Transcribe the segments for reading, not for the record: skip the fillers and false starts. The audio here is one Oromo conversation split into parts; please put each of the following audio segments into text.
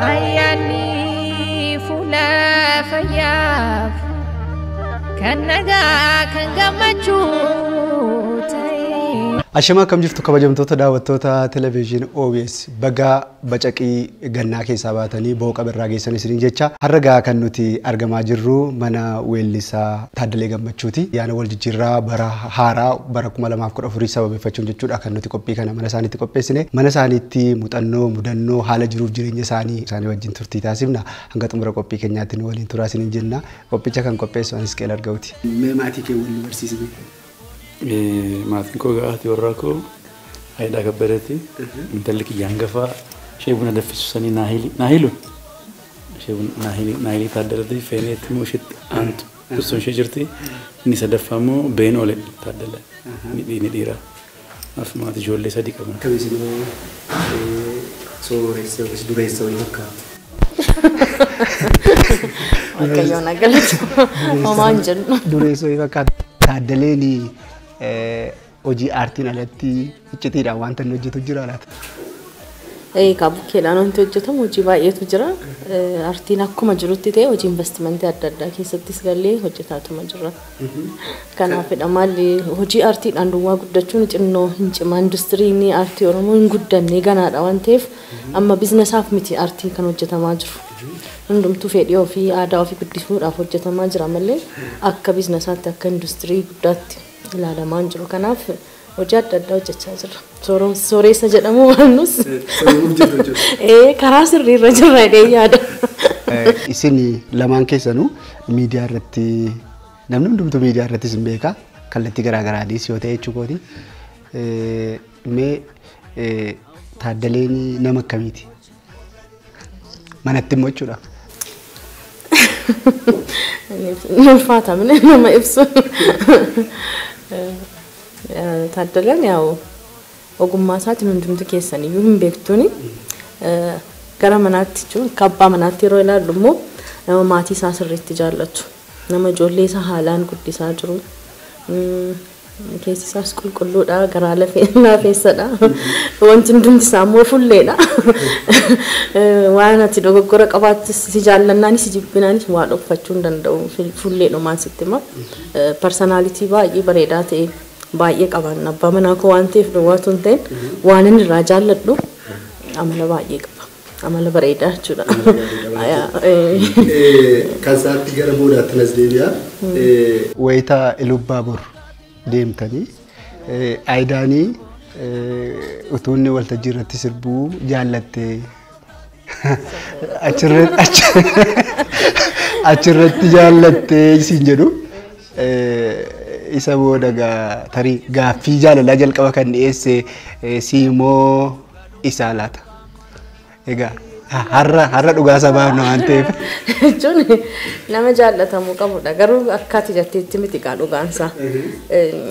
Ayyaanni fuula fayyaaf kan nagaa kan gammachuu ta'e. Ashamaa, akkam jirtu kabajamtoota daawwattoota televezyiinii OBS? Bagaa bacaqii gannaa keessaa baatanii booqa birraa geessan isiniin jecha. Har'a gaa kan nuti argamaa jirru mana weellisaa Taaddalee Gammachuuti. Yaana wal jijjiirraa bara haaraa bara 2014 sababeeffachuun jechuudha kan nuti qophii kana mana isaaniitti qopheessine. Mana isaaniitti muuxannoo, mudannoo, haala jiruuf jireenya isaanii wajjin turtii taasifna. Hanga xumura qophii keenyaatti nu waliin turaa isiniin jenna. Qophicha kan qopheessu anis Qeel Argawuti. Mee maatii kee waliin barsiisne? Maatiin koo haati warraa koo Ayidaa Kabbadeeti. Intalli kiyya hangafaa ishee buna danfisu sanii Naahilu. Ishee Naahilii Taaddalaati. Feeneetti immoo isheetti aantu dhussuun ishee jirti. Inni sadaffaa immoo Beenoolee Taaddala. Inni dhiira. Maatii ijoollee sadii qabna. Akkamiis immoo sooressa yookiis dureessa wayii fakkaatu? Waaqayyoon haa galatu. Homaa hin jennu. Dureessa wayii fakkaatu. Taaddaleen hojii aartiin alatti iccitiidhaan wanta inni hojjetu jira laata? Egaa bukkeedhaan wanti hojjetamu hojii baay'eetu jira. Aartiin akkuma jirutti ta'e hojii investimentii adda addaa keessattis gallee hojjetaatuma jira. Kanaafidha maalli hojii aartiidhaan duwwaa guddachuun xinnoo hin cimaa, industiriin aartii Oromoo hin guddanne ganaadha waan ta'eef amma biizinasaaf miti aartiin kan hojjetamaa jiru. Hundumtuu fedhii ofii aadaa ofii guddisuudhaaf hojjetamaa jira malee akka biizinasaatti akka industirii guddaatti ilaalamaa hin jiru. Kanaaf hojii adda addaa hojjechaa jirra. Sooressa jedhamu waannus karaa sirriirra jirra jedhee yaada. Isin lamaan keessanuu miidiyaa irratti, namni hundumtuu miidiyaa irratti isin beeka, kallattii garaa garaanis yoo ta'e jechuu kooti. Mee Taaddaleen nama akkamiiti? Manatti immoo jechuudha. Ni ulfaata nama ibsu. Taaddaleen yaa'u ogummaa isaatiin hundumti keessan iyyuu hin beektuuni. Gara manaatti jechuun akka abbaa manaatti yeroo ilaallu immoo nama maatii isaa sirriitti jaallatu. Nama ijoollee isaa haalaan guddisaa jiru. Keessi isaas qulqulluudha, garaa laafeessadha. Wanti hundumti isaa immoo fulleedha. Waan ati dogoggora qabaattus si jaallannaanis si jibbinaanis waa dhokfachuu hin danda'u. Fulleedhumaan sitti hima. Personality baay'ee bareedaa ta'e baay'ee qaban abbaa manaa koo waan ta'eef duwwaatu hin ta'in waan inni irraa jaalladhu amala baay'ee qaba. Amala bareedaa jechuudha. Kan isaatti gara boodaatti nas deebi'a. Wayitaa Ilubbaabor deemtanii Ayidaanii utuu inni waltajjii irratti sirbuu jaallatte, achirratti jaallattee siin jedhu. Isa booda tarii gaaffii jaalalaa jalqaba kan dhiyeesse siimoo isaa laata? Egaa har'a dhugaa sabaaf waan ta'eef. Jechuun nama jaallatamuu qabudha. Garuu akka ati jetteetti miti gaa dhugaansaa.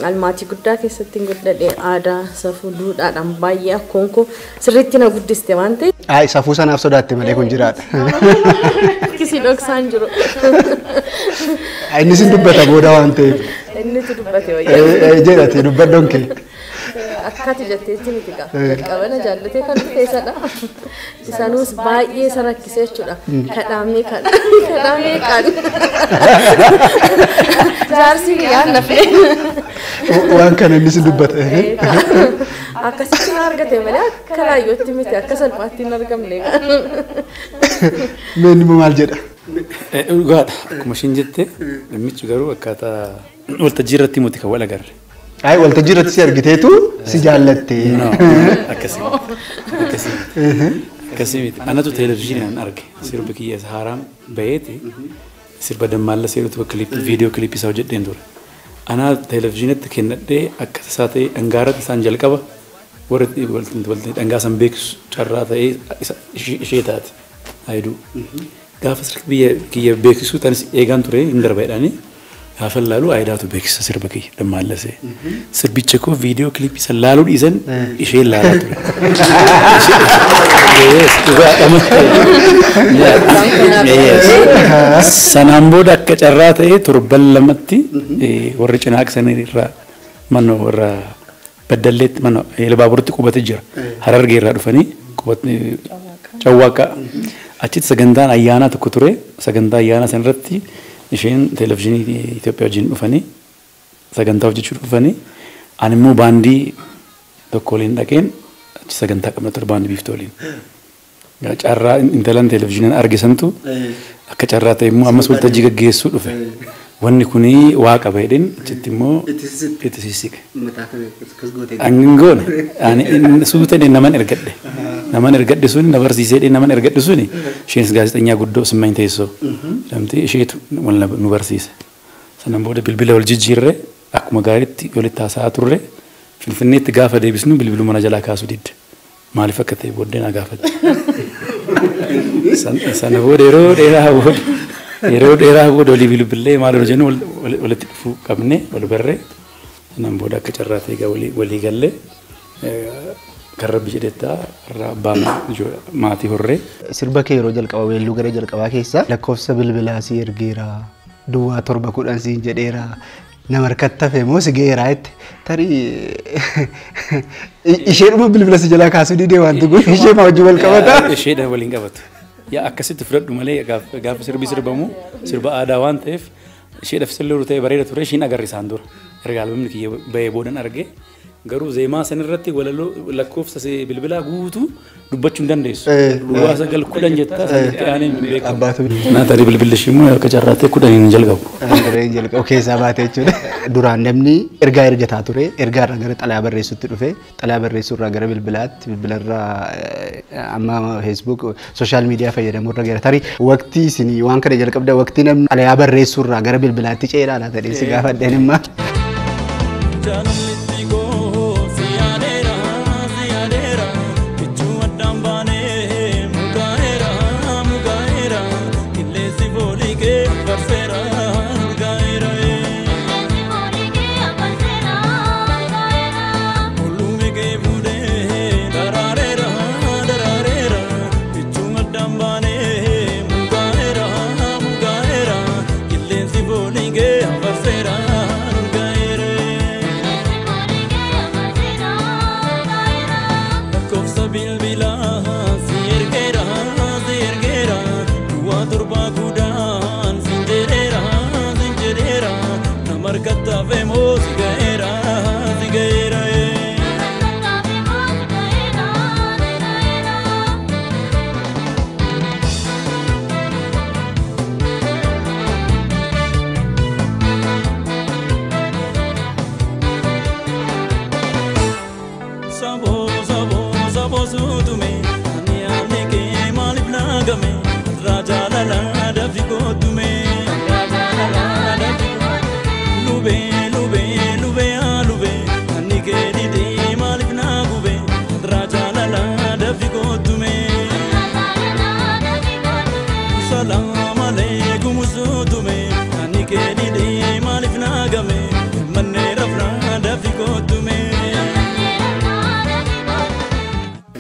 Almaatii guddaa keessatti hin guddadhe, aadaa, safuu, duudhaadhaan baay'ee akkoon koo sirriitti na guddiste waan ta'eef. Ay, safuu sanaaf sodaatte malee kun jiraadha. Kisii dhoksaan jiru. Inni sin dubbata booda waan ta'eef. Innitu dubbate wayyaa. Jedhati dubbaddoon kee. Akka ati jetteetti miti gaa. Jalqaba na jaallatee kan dhufe isadha. Isanuus baay'ee isa rakkisee jechuudha. Kadhaamee kadhaamee kan. Jaarsi kiyyaan nafee. Waan kana inni sin dubbata. Akkasitti na argate malee akka laayyootti miti, akka salphaatti hin argamne. Mee inni immoo maal jedha? Dhugaadha. Akkuma isheen jette dhimmichi garuu akkaataa waltajjii irratti miti kan wal agarre. Ay, waltajjii irratti si argiteetu si jaallatte. No, akkasii miti. Akkasii miti. Akkasii miti. Anatu televezyiiniin arge. Sirba kiyya isa haaraan baheeti. Sirba Dammaalla seerutu kilippii viidiyoo kilippii isaa hojjedheen ture. Anaa televezyiinitti kennadhee akka isaa ta'e dhangaarratti isaan jalqaba warri dhangaa san beeksisu carraa ta'ee ishee taate. Ayiduu. Gaafa sirba biyya kiyya beeksisuu tanis eegaan ture hin darba jedhanii gaafa laalu Ayidaatu beeksisa sirba kiyya Dammaallasee. Sirbicha koo viidiyoo kilippii san laaluu dhiisan isheen laalaa ture. Yes, dhugaadha. Yes. Sanaan booda akka carraa ta'ee torban lamatti warri cinaaqsanii irraa mana warra Baddalleetti mana Elbaaburatti qubate jira. Harargee irraa dhufanii qubatni Cawwaaqaa Achitti sagantaan ayyaanaa tokko ture. Sagantaa ayyaanaa sanarratti isheen televezyiinii Itoophiyaa wajjin dhufanii sagantaa hojjechuu dhufanii ani immoo baandii tokko waliin dhaqeen achi sagantaa qabna ture baandii biiftuu waliin. Carraa intalan televezyiiniin argisantu akka carraa ta'e immoo ammas waltajjii gaggeessuu dhufe. Wanni kuni waaqa baay'een achitti immoo itti sissiqe. Angoon ani suuta naman ergadhe. Naman ergadhe suni na barsiisee naman ergadhe suni isheenis gaazexeessaa guddoo Simmaany Teessoo jedhamti isheetu nu barsiise. Sanaan booda bilbila wal jijjiirre akkuma gaariitti walitti haasa'aa turre Finfinneetti gaafa deebisnu bilbiluu mana jalaa kaasuu didde. Maaliif akka ta'e booddee na gaafate. Sana booda yeroo dheeraa booda walii bilbilee maal hojjennu walitti dhufuu qabne wal barree sanaan booda akka carraa ta'e walii gallee kan rabbi jedhettaa irraa abbaa maatii horree. Sirba kee yeroo jalqaba weelluu gara jalqabaa keessa lakkoofsa bilbilaa si ergeera duwwaa 7 10 siin jedheera nama harkatti hafe moo si ga'eera jette tarii isheedhuma bilbila si jalaa kaasuu didee wanti kun ishee maa wajjin wal qabata. Isheedhaan waliin qabatu. Yaa akkasitti fudhadhu malee gaafa sirbi sirbamu sirba aadaa waan ta'eef isheedhaaf sirri ta'e bareeda ture ishiin agarre isaan dura. Erga albamni kiyya bahee boodan arge garuu zeemaa sanirratti walaloo lakkoofsa bilbilaa guutuu dubbachuu hin dandeessu. Duwwaa 9 10 jettaa sanitti aanee hin beekamu. Naa tarii bilbilli ishii immoo akka carraa ta'e 10 hin jalqabu. Hin jalqabu keessaa baate jechuudha. Duraan namni ergaa ergataa ture ergaa irraa gara xalayaa barreessuutti dhufe xalayaa barreessuu irraa gara bilbilaatti bilbilarraa amma Facebook sooshaal miidiyaa fayyadamuu irra gara tarii waqtii isin waan kana jalqabda waqtii namni xalayaa barreessuu irraa gara bilbilaatti ce'eedha laata dheessi gaafadheen imma.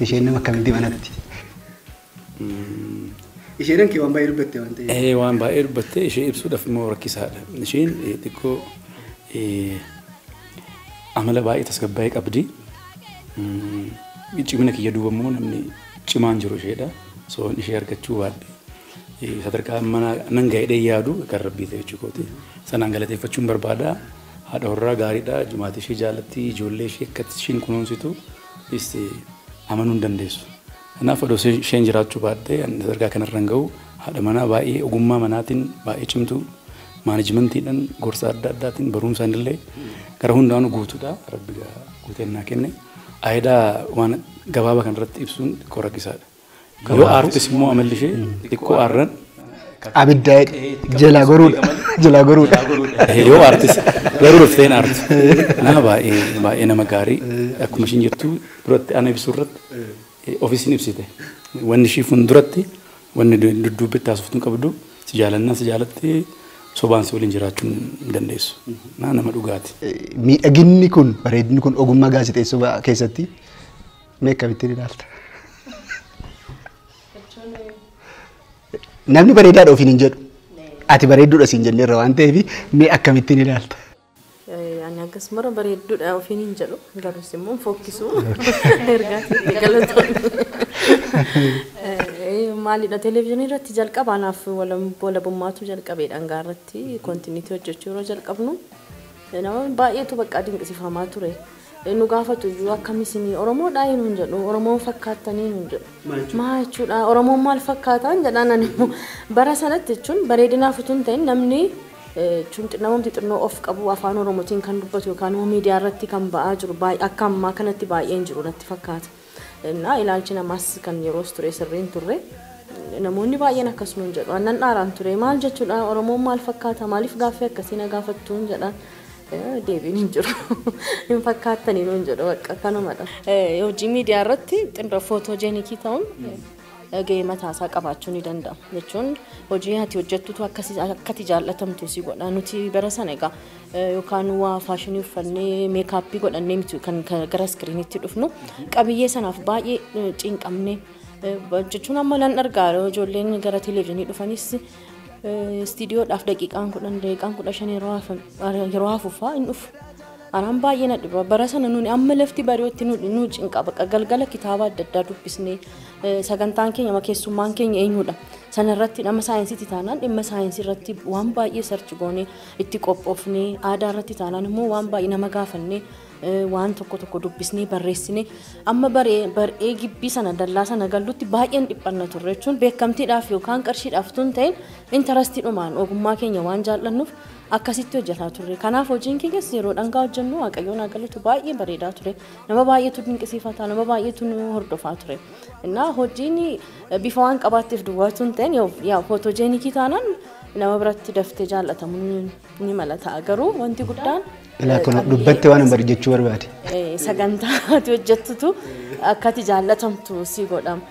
Isheen nama akkamitti manatti? Isheen kee waan baay'ee dubbatte waan ta'eef. Waan baay'ee dubbatte ishee ibsuudhaaf immoo rakkisaadha. Isheen xiqqoo amala baay'ee tasgabbaa'ee qabdi. Cimina kiyya duuba immoo namni cimaan jiru isheedha. So ishee argachuu baadhe. Sadarkaa mana nan ga'ee yaadu kan rabbii ta'e jechuudha. Sanaan galateeffachuun barbaada. Haadha warraa gaariidha. Jumaatii ishee jaallatti ijoollee ishee akkatti isheen kunuunsitu amanuu hin dandeessu. Kanaaf odoo isheen jiraachuu baatte sadarkaa kanarra hin ga'u haadha manaa baay'ee ogummaa manaatiin baay'ee cimtuu maanajimantiidhaan gorsa adda addaatiin barumsaan illee gara hundaanuu guutuudha. Rabbi guuteen naa kenne. Aayidaa waan gabaabaa kanarratti ibsuun xiqqoo rakkisaadha. Yoo aartis immoo amalli ishee xiqqoo aarran Abidda jalaa goruudha. Jalaa goruudha. Yoo aartis garuu dhufteen aartu. Nama baay'ee nama gaarii akkuma ishiin jirtu duratti ana ibsuu irratti ofiisiin ibsite. Wanni ishii fuulduratti wanni dudduubbitti haasoftuu qabdu si jaalannaa si jaalatte sobaan si waliin jiraachuu hin dandeessu. Nama dhugaati. Miidhaginni kun bareedinni kun ogummaa gaazexeessuu keessatti mee akkamittiin ilaalta? Namni bareedaadha ofiin hin jedhu. Ati bareedduudha siin jenneerra waan ta'eef mee akkamittiin ilaalta? Ani akkasuma bareedduudha ofiin hin jedhu garuu immoo fokkisu ergaa galatoon. Maalidha televezyiinii irratti jalqaba anaaf walabummaatu jalqabee dhangaa irratti kontiiniitii hojjechuu yeroo jalqabnu nama baay'eetu bakka dinqisiifamaa ture. Nu gaafatu iyyuu akkam isinii Oromoodhaa nuun jedhu Oromoon fakkaattanii nuun jedhu. Maal jechuudha Oromoon maal fakkaataan jedhaan ani immoo bara sanatti jechuun bareedinaaf utuu hin ta'in namni jechuun namumti xinnoo of qabu afaan Oromootiin kan dubbatu yookaan immoo miidiyaa irratti kan ba'aa jiru akka ammaa kanatti baay'een jiru natti fakkaata. እና ilaalchi namaas kan yeroos ture sirriin turre namoonni baay'een akkasuma hin jedhu annan dhaaraan ture maal jechuudha Oromoon maal fakkaata maaliif gaaffii akkasii na gaafattuun jedhan deebiin hin jiru hin fakkaattanii nuun jedhu bakka kanumadha. Hojii miidiyaa irratti xinnoo footoojenikii ta'uun gahee mataasaa qabaachuu ni danda'a jechuun hojii ati hojjettutu akkati jaallatamtu si godha nuti bara sana egaa yookaan waa faashinii uffannee meekaappii godhannee miti kan gara iskiriinitti dhufnu qabiyyee sanaaf baay'ee cinqamne jechuun amma nan argaa ijoolleen gara televezyiinii dhufanis istiidiyoodhaaf daqiiqaan 10 daqiiqaan 15 yeroo hafuufaa hin dhufu. Anaan baay'ee na dhiba bara sana nuni amma lafti bari'ootti nu cinqa bakka galgala kitaaba adda addaa dubbisnee sagantaan keenya keessummaan keenya eenyudha sana irratti dhimma saayinsiitti taanaan dhimma saayinsii irratti waan baay'ee sarchi goonee itti qophoofnee aadaa irratti taanaan immoo waan baay'ee nama gaafannee waan tokko tokko dubbisnee barreessinee amma bar'ee gibbii sana dallaa sana gallutti baay'een dhiphanna turre jechuun beekamtiidhaaf yookaan qarshiidhaaf tun ta'in intarestiidhumaan ogummaa keenya waan jaallannuuf akkasitti hojjetaa turre. Kanaaf hojiin keenyas yeroo dhangaa hojjennu Waaqayyoon haa galatu baay'ee bareedaa ture. Nama baay'eetu dinqisiifataa, nama baay'eetu nu hordofaa ture. Innaa hojiin bifa waan qabaatteef duwwaatu hin ta'in yaa footoojenikii taanaan nama biratti daftee jaallatamuu ni mala ta'a. Garuu wanti guddaan dubbatte waan hin bari jechuu barbaade. Sagantaa ati hojjettutu akkati jaallatamtu si godhama.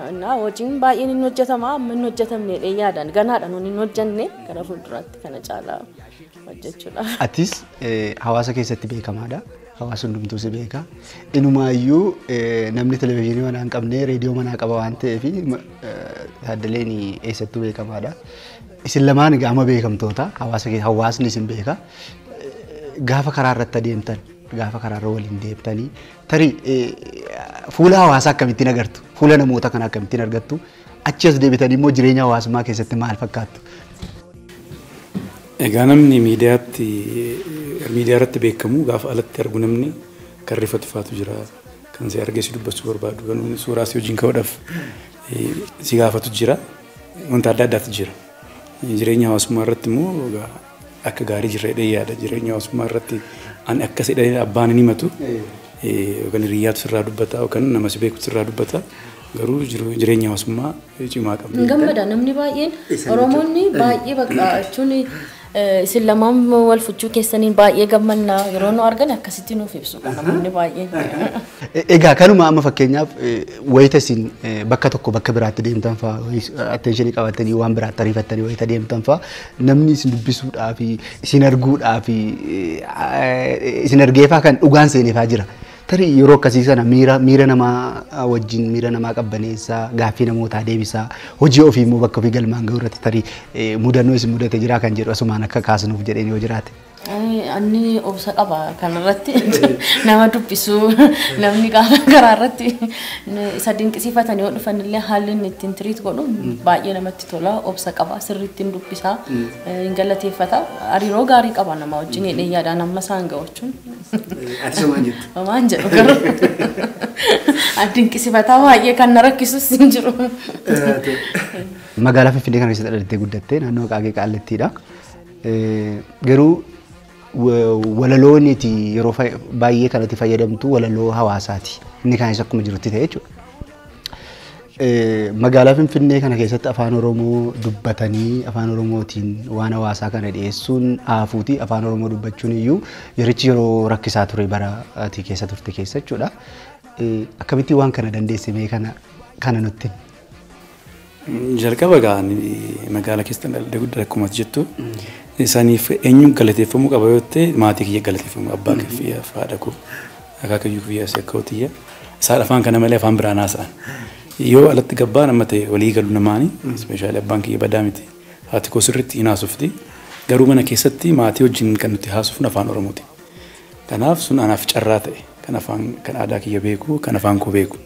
እና hojiin baay'een hin hojjetama amma hin hojjetamne yaadan ganaadha nuun hin hojjenne gara fuulduraatti kana caalaa hojjechuudha. Atis hawaasa keessatti beekamaadha. Hawaasa hundumtuu si beeka. Inumaayyuu namni televezyiinii manaa hin qabne reediyoo manaa qaba waan ta'eef Taaddaleen eessattuu beekamaadha. Isin lamaan egaa amma beekamtoota hawaasni isin beeka. Gaafa karaa irratti adeemtan gaafa karaarra waliin deemtanii tarii fuula hawaasaa akkamittiin agartu fuula namoota kana akkamittiin argattu achi as deebitanii immoo jireenya hawaasummaa keessatti maal fakkaattu? Egaa namni miidiyaa irratti beekamu gaafa alatti argu namni kan rifatu faatu jira kan si argee si dubbachuu barbaadu kan suuraa si wajjin ka'uudhaaf si gaafatu jira wanta adda addaatu jira. Jireenya hawaasummaa irratti immoo akka gaarii jirra jedhee yaada jireenya hawaasummaa irratti ani akkas jedhanii abbaan hin himatu yookaan hiriyyaatu sirraa dubbata yookaan nama si beekutu sirraa dubbata garuu jireenya hawaasummaa cimaa qabna. Gammada namni baay'een Oromoonni baay'ee bakka jechuun isin lamaan wal fuchuu keessaniin baay'ee gammannaa yeroo nu argan akkasitti nuuf ibsu namoonni baay'een. Egaa kanuma amma fakkeenyaaf wayita isin bakka tokko bakka biraatti deemtan fa'aa attentionii qabatanii waan biraatti ariifattanii wayita deemtan fa'aa namni isin dubbisuudhaaf isin arguudhaaf isin argeefaa kan dhugaan seeneefaa jira. Tarii yeroo akkasii sana miira namaa wajjin miira namaa qabbaneessaa gaaffii namootaa deebisaa hojii ofii immoo bakka ofii galmaan ga'u irratti tarii mudannoo isin mudate jira kan jedhu asumaan akka kaasnuuf jedheen yoo jiraate. Anni obsa qaba kanarratti nama dubbisuu namni gaafa karaa irratti isa dinqisiifatan yoo dhufan illee haalli inni ittiin tiriit godhu baay'ee namatti tola obsa qaba sirriitti hin dubbisaa hin galateeffata hariiroo gaarii qaba nama wajjin jedhee yaadaan amma isaan ga'u jechuun. Ati somaan jettu? Homaan jedhu garuu dinqisiifataa baay'ee kan na rakkisus hin jiru. Magaalaa Finfinnee kana keessatti dhalattee guddattee naannoo Qaaqee Qaallattiidha. Garuu walaloon ati yeroo baay'ee kanatti fayyadamtu walaloo hawaasaati. Inni kaanis akkuma jirutti ta'e jechuudha. Magaalaa Finfinnee kana keessatti afaan Oromoo dubbatanii afaan Oromootiin waan hawaasaa kana dhiyeessuun haafuuti afaan Oromoo dubbachuun iyyuu yerichi yeroo rakkisaa ture bara ati keessa turte keessa jechuudha. Akkamittiin waan kana dandeesse mee kana nutti? Jalqaba egaa magaalaa keessatti dhaladhee guddadhe akkuma jettu isaaniif eenyuun galateeffamuu qaba yoo ta'e maatii kiyya galateeffamuu abbaa kiyya haadha koo akaakayyuu kiyya akka hotiyya isaan afaan kana malee afaan biraan haasa'an. Yoo alatti gabbaan amma ta'e walii galu namaani ispeeshaalii abbaan kiyya badaa miti haati koo sirriitti hin haasofti garuu mana keessatti maatii wajjin kan nuti haasofnu afaan Oromooti. Kanaaf sun anaaf carraa ta'e kan afaan kan aadaa kiyya beeku kan afaan koo beeku.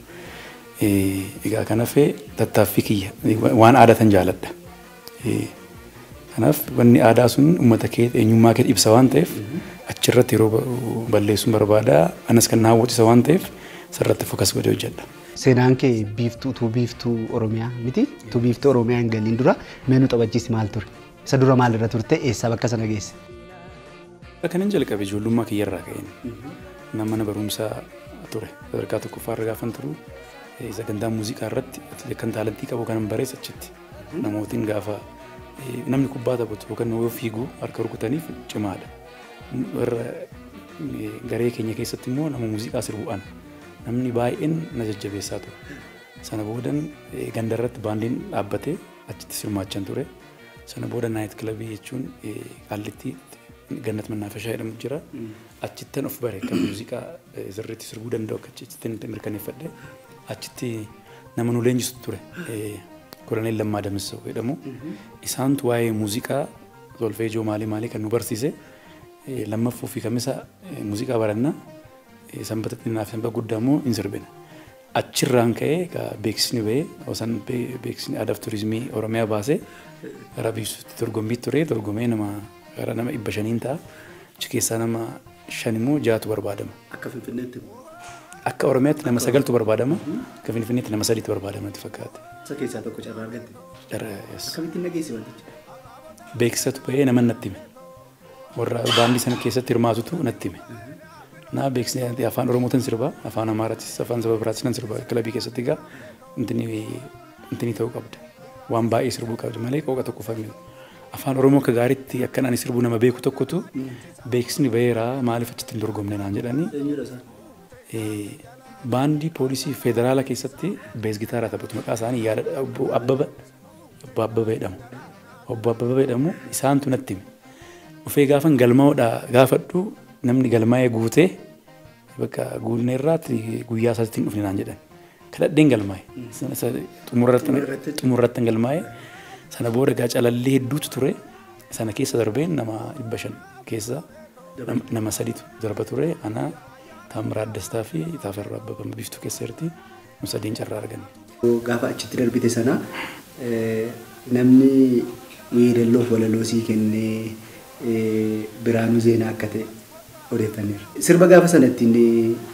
Egaa kanaaf tattaaffii kiyya waan aadatan jaaladha. Kanaaf wanni aadaa sun uummata kee eenyummaa kee ibsa waan ta'eef achirratti yeroo balleessuun barbaada. Anas kan na hawwachisa waan ta'eef sirratti fokas godhee hojjedha. Seenaan kee biiftuu utuu biiftuu Oromiyaa miti utuu biiftuu Oromiyaa hin galiin dura mee nu taphachiisi maal ture? Isa dura maalirra turte eessaa bakka sana geesse? Kanan jalqabe ijoollummaa kiyyarraa ka'een nama mana barumsaa ture sadarkaa tokkoffaarra gaafan turu sagantaa muuziqaa irratti kan taalantii qabu kanan barees achitti namootiin gaafa namni kubbaa taphatu yookaan yoo fiigu harka rukutaniif cimaadha. Warra garee keenya keessatti immoo nama muuziqaa sirbu ana. Namni baay'een na jajjabeessaa ture. Sana boodan gandarratti baandiin dhaabbatee achitti sirmaachan ture. Sana booda naayit kilabii jechuun Qaallitti Gannat Mannaafashaa jedhamu jira. Achittan of bare kan muuziqaa sirriitti sirbuu danda'u akka achitti mirkaneeffadhe. Achitti nama nu leenjisu ture. Koloneel Lammaa Damissoo jedhamu. Isaantu waa'ee muuziqaa solfeejoo maalii maalii kan nu barsiise. Lammaffuu fi kamisa muuziqaa barannaa. Sanbata xinnaa fi sanbata guddaa immoo hin sirbina. Achirraan ka'ee beeksisni ba'ee osoo beeksisni aadaa fi turizimii Oromiyaa baasee gara biiftuutti dorgommii ture dorgomee nama gara nama 500 ta'a. Achi keessaa nama 5 immoo 6tu barbaadama. Akka Finfinneetti? Akka Oromiyaatti nama 9tu barbaadama. Akka Finfinneetti nama 3tu barbaadama natti fakkaate. Isa keessaa tokko carraa argatte? Carraa yes. Akkamittiin dhageesse wanticha? Beeksisatu ba'ee nama natti hime. Warra baandii sana keessatti hirmaatutu natti hime. Na beeksisni afaan Oromootiin sirbaa, afaan Amaaraattis, afaan saba biraattis nan sirbaa. Kilabii keessatti egaa intini ta'uu qabda. Waan baay'ee sirbuu qabda malee qooqa tokko fayyadu. Afaan Oromoo akka gaariitti akkan ani sirbuu nama beeku tokkotu beeksisni ba'eera maaliif achitti hin dorgomne naan jedhanii. Eenyudha isaan? Baandii poolisii federaala keessatti bees gitaaraa taphatu maqaa isaanii yaada obbo Abbaba obbo Abbaba jedhamu. Obbo Abbaba jedhamu isaantu natti hime. Dhufee gaafan galmaa'uudhaa gaafadhu namni galmaa'ee guutee bakka guunneerraatti guyyaa isaatti hin dhufne naan jedhan. Kadhadheen galmaa'e. Xumurratti galmaa'e. Sana booda egaa calallii hedduutu ture. Sana keessa darbeen nama 500 keessa nama 3tu darba ture. Ana Taamiraat Dastaa fi Taafarraa Abbabaa Biiftuu keessa jirti. Nu sadiin carraa arganne. Gaafa achitti darbite sana namni weedalloof walaloo sii kennee Biraanuu Zeenaa akka ta'e odeeffanneerra. Sirba gaafa sana ittiin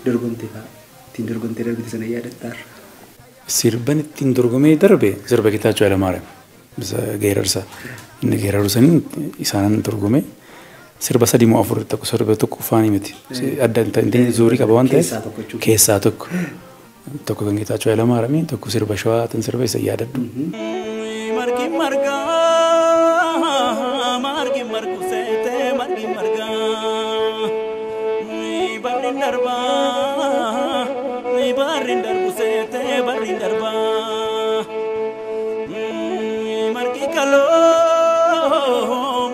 dorgomte fa'a ittiin dorgomtee darbite sana yaadattaarra. Sirban ittiin dorgomee darbe sirba Geetaachoo Hayilamaariyaam. Isa geerarsa. Inni geeraru saniin isaanan dorgome. Sirba 3 moo 4 tokko sirba tokko faanii miti. Adda inni zuurii qaba waan ta'eef keessaa tokko. Tokko kan Geetaachoo Hayilamaariyaam tokko sirba Shawaa tan sirba isa yaadadhu. Margi margaa margi margu seetee margi margaa barri darbaa barri darbu seetee barri darbaa margi kaloo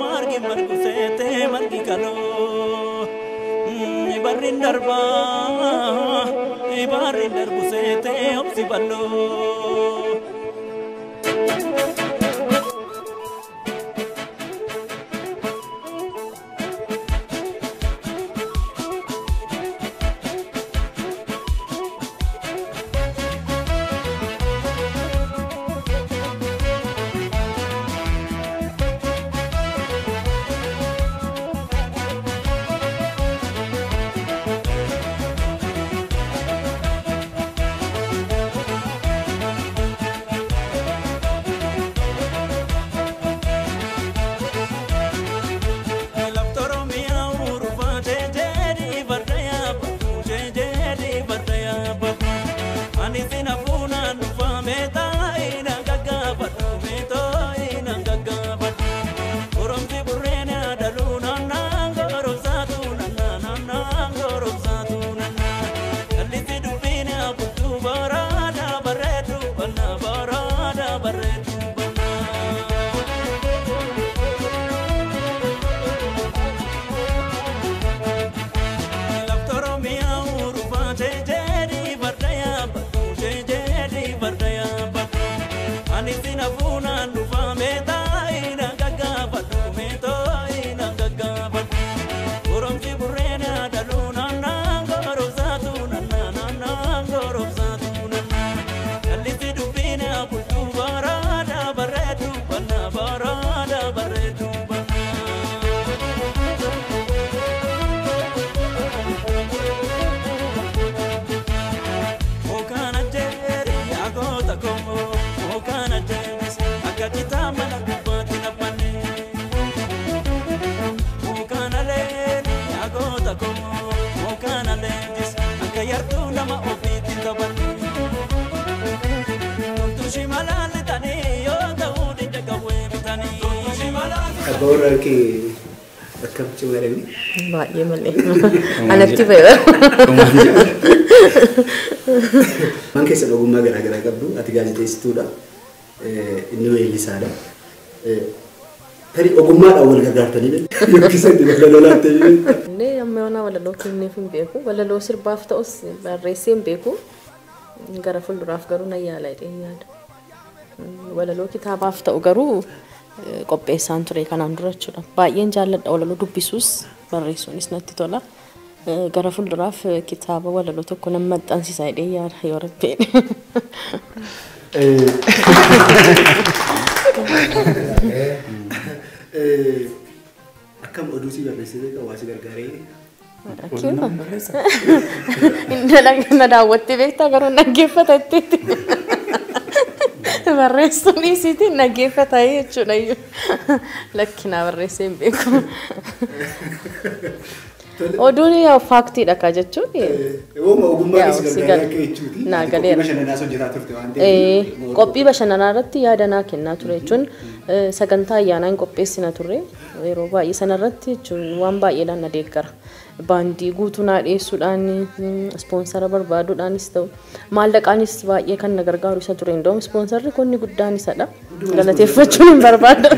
margi margu seetee margi kaloo barri darbaa barri darbu seetee obsi bal'oo. Abbaa warraa kee akkam cimaa dhabni? Baay'ee malee. Anatti fayyada. Waan keessan ogummaa garaa garaa qabdu, ati gaazexeessituudha, inni weellisaadha. Tarii ogummaadhaan wal gargaartanii yookiis itti walaloo laattanii beektu? Inni amma yoonaa walaloo kenneef hin beeku. Walaloo sirbaaf ta'us barreessee hin beeku. Gara fuulduraaf garuu nan yaala jedhee yaada. Walaloo kitaabaaf ta'u garuu qopheessaan ture kanaan dura jechuudha. Baay'een jaalladha walaloo dubbisuus barreessuunis natti tola. Gara fuulduraaf kitaaba walaloo tokko nan maxxansiisa jedhee yaada yoo Rabbi jedhe. Akkam oduu si barreessee beekaa waa si gargaaree? Na daawwattee beektaa garuu dhaggeeffata jetteetti. Barreessuun dhiisiitiin dhaggeeffata jechuudha iyyuu. Lakkinaa barreessee hin beeku. Oduun faaktiidha kaa jechuun. Ooma ogummaa keessa gargaaraa akka jechuuti. Naa galeera. Qophii bashannanaas hojjetaa turte waan ta'eef. Qophii bashannanaa irratti yaada naa kennaa ture jechuun sagantaa ayyaanaa hin qopheessina turre yeroo baay'ee sanarratti jechuun waan baay'eedhaan na deeggara. Baandii guutuu naa dhiyeessuudhaan ispoonsara barbaaduudhaanis ta'u maallaqaanis baay'ee kan na gargaaru isa ture. Indoom ispoonsarri kunni guddaan isadha. Galateeffachuun hin barbaadu.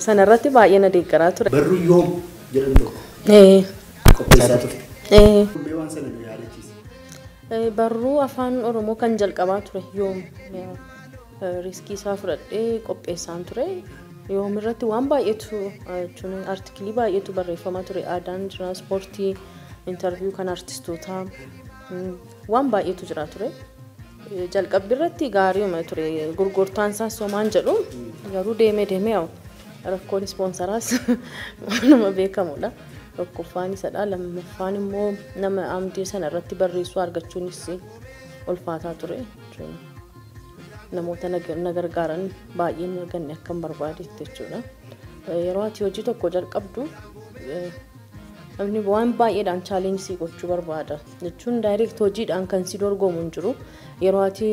Sanarratti baay'ee na deeggaraa ture. Barruu yoom jedhamu tokko qopheessaa turte. Mee waan sana nu yaadachiisi. Barruu afaan Oromoo kan jalqabaa ture yoom riskii isaa fudhadhee qopheessaan ture. Yoom irratti waan baay'eetu jechuun artikilii baay'eetu barreeffamaa ture. Aadaan jira, ispoortii, intarviiyuu kan artistootaa waan baay'eetu jira ture. Jalqabbi irratti gaariuma ture. Gurgurtaan isaas homaan jedhu garuu deemee deemee yaa'u rakkoon ispoonsaraas waanuma beekamudha. Tokkoffaan isadha. Lammaffaan immoo nama amdii sana irratti barreessuu argachuunis ulfaataa ture. Namoota na gargaaran baay'een arganne akka hin barbaadetti jechuudha. Yeroo ati hojii tokko jalqabdu namni waan baay'eedhaan chaalenjii gochuu barbaada. Jechuun daayireekt hojiidhaan kan si dorgomu hin jiru. Yeroo ati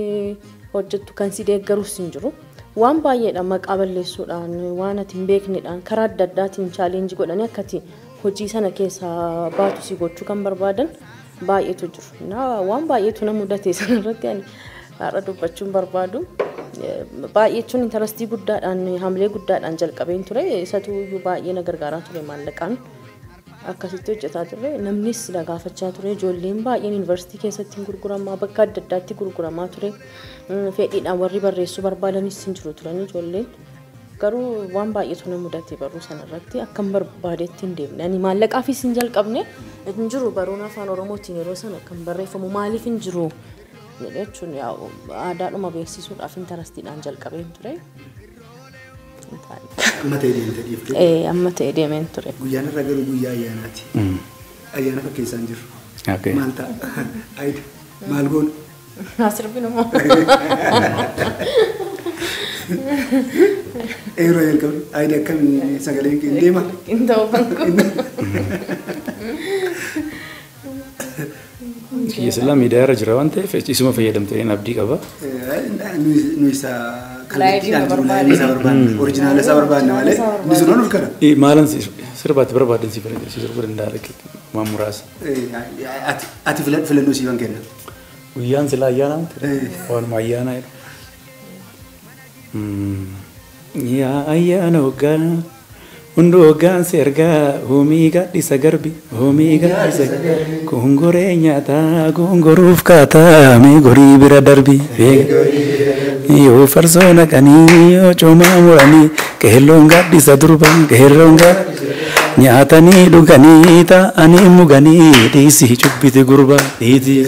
hojjettu kan si deeggarus hin jiru. Waan baay'eedhaan maqaa balleessuudhaan waan ati hin beeknedhaan karaa adda addaatiin chaalenjii godhanii akka ati hojii sana keessaa baatu si gochuu kan barbaadan baay'eetu jiru. Waan baay'eetu na mudate sanarratti ani har'a dubbachuun barbaadu. Baay'ee jechuun intarastii guddaadhaan hamilee guddaadhaan jalqabeen ture. Isatu iyyuu baay'ee na gargaaraa ture maallaqaan. Akkasitti hojjetaa turre. Namnis na gaafachaa ture. Ijoolleen baay'een yuunivarsiitii keessatti hin gurguramaa bakka adda addaatti gurguramaa ture. Fedhiidhaan warri barreessuu barbaadanis hin jiru turan ijoolleen. Garuu waan baay'eetu na mudate barruu sanarratti akka hin barbaadetti hin deemne. Ani maallaqaafis hin jalqabne hin jiru barruun afaan Oromootiin yeroo sana kan barreeffamu maaliif hin jiru jechuun aadaadhuma beeksisuudhaaf intarastiidhaan jalqabeen ture. Amma ta'e deemtee dhiiftee? Amma ta'e deemeen ture. Guyyaan irra garuu guyyaa ayyaanaati. Ayyaana fakkeessaa hin jirru. Maal ta'a? Ayida maal goonu? Sirbinu moo? Eeroo jalqabni ayida akkamii sagaleen kee hin deema? Hin ta'u banku. Kiyya silaa miidiyaa irra jira waan ta'eef isuma fayyadamtee abdii qaba. Nu isa kallattiidhaan jiru laayivii isaa barbaanna. Orijinaala isaa barbaanna malee inni sun ol kana. Maalan sirbaatti barbaadan si sirbuu danda'a waan muraasa. Ati filannoo siifan kenna. Guyyaan silaa ayyaanaa waanuma ayyaanaa jedhu. Yaa ayyaana hoggaa hunduu hoggaan si ergaa hoomii gadhiisa garbi hoomii gadhiisa gongoree nyaataa gongoruuf kaataa mee gorii bira darbi yoo farsoo naqanii yoo coomaa muranii qeelloon gadhiisa durba qeelloon nyaatanii dhuganii taa'anii muganii dhiisii cubbiti gurba dhiisii.